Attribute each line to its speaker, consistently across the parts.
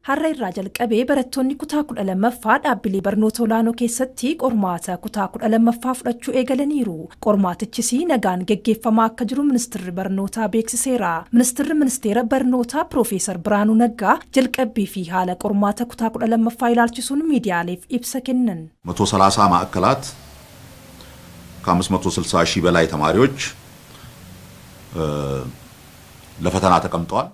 Speaker 1: Har'a irraa jalqabee barattoonni kutaa 12ffaa dhaabbilee barnoota olaanoo keessatti qormaata kutaa 12ffaa fudhachuu eegalaniiru. Qormaatichis nagaan geggeeffamaa akka jiru Ministeerri Barnootaa beeksiseera. Ministeerri Ministeera Barnootaa Piroofeesar Birhaanuu Naggaa jalqabbii fi haala qormaata kutaa 12ffaa ilaalchisuun miidiyaaleef ibsa kennan.
Speaker 2: 130 ማዕከላት ከ560 ሺህ በላይ ተማሪዎች ለፈተና ተቀምጠዋል።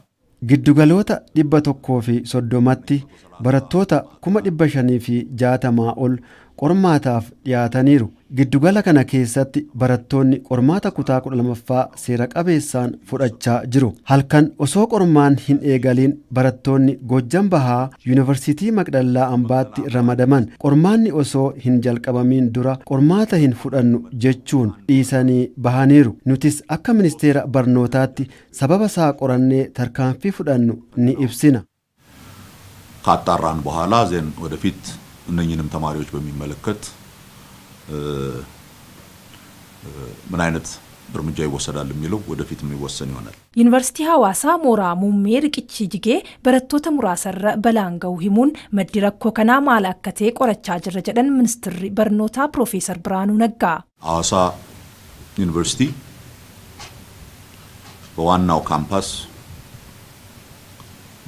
Speaker 3: Giddugaloota 130tti barattoota 560,000 ol qormaataaf dhiyaataniiru. Giddugala kana keessatti barattoonni qormaata kutaa 12ffaa seera qabeessaan fudhachaa jiru. Halkan osoo qormaan hin eegaliin barattoonni Goojjam Bahaa Yuunivarsiitii Maqdallaa Ambaatti ramadaman qormaanni osoo hin jalqabamiin dura qormaata hin fudhannu jechuun dhiisanii bahaniiru. Nutis akka ministeera barnootaatti sababa isaa qorannee tarkaanfii fudhannu ni ibsina.
Speaker 2: ካጣራን በኋላ then ወደፊት እነኝንም ተማሪዎች በሚመለከት ምን አይነት እርምጃ ይወሰዳል የሚለው ወደፊት የሚወሰን ይሆናል።
Speaker 1: Yuunivarsiitii Hawaasaa mooraa muummee riqichi jigee barattoota muraasarra balaan ga'u himuun maddi rakkoo kanaa maal akka ta'e qorachaa jirra jedhan ministeerri barnootaa Piroofeesar Birhaanuu Naggaa.
Speaker 2: ሐዋሳ ዩኒቨርሲቲ በዋናው ካምፓስ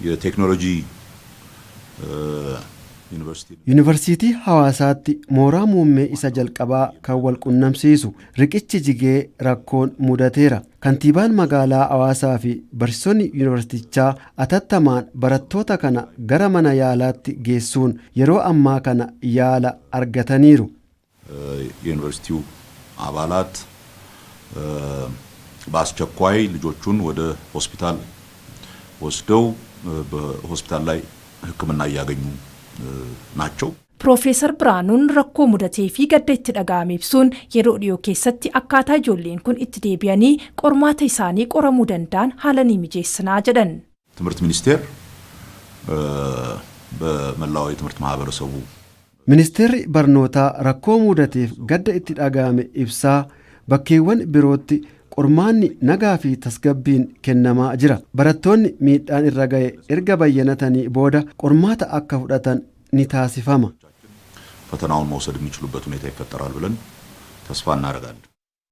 Speaker 2: የቴክኖሎጂ ዩኒቨርሲቲ
Speaker 3: Yuunivarsiitii Hawaasaatti mooraa muummee isa jalqabaa kan wal qunnamsiisu riqichi jigee rakkoon mudateera. Kantiibaan magaalaa Hawaasaa fi barsiisonni yuunivarsiitichaa atattamaan barattoota kana gara mana yaalaatti geessuun yeroo ammaa kana yaala argataniiru.
Speaker 2: የዩኒቨርሲቲው አባላት በአስቸኳይ ልጆቹን ወደ ሆስፒታል ወስደው በሆስፒታል ላይ ሕክምና እያገኙ ናቸው።
Speaker 1: Piroofeesar Birhaanuun rakkoo mudatee fi gadda itti dhaga'ame ibsuun yeroo dhiyoo keessatti akkaataa ijoolleen kun itti deebi'anii qormaata isaanii qoramuu danda'an haala ni mijeessinaa jedhan.
Speaker 2: ትምህርት ሚኒስቴር በመላው የትምህርት ማህበረሰቡ
Speaker 3: Ministeerri barnootaa rakkoo mudateef gadda itti dhaga'ame ibsaa bakkeewwan birootti qormaanni nagaa fi tasgabbiin kennamaa jira. Barattoonni miidhaan irra ga'e erga bayyanatanii booda qormaata akka fudhatan ni taasifama.
Speaker 2: ፈተናውን መውሰድ የሚችሉበት ሁኔታ ይፈጠራል ብለን ተስፋ እናደርጋለን።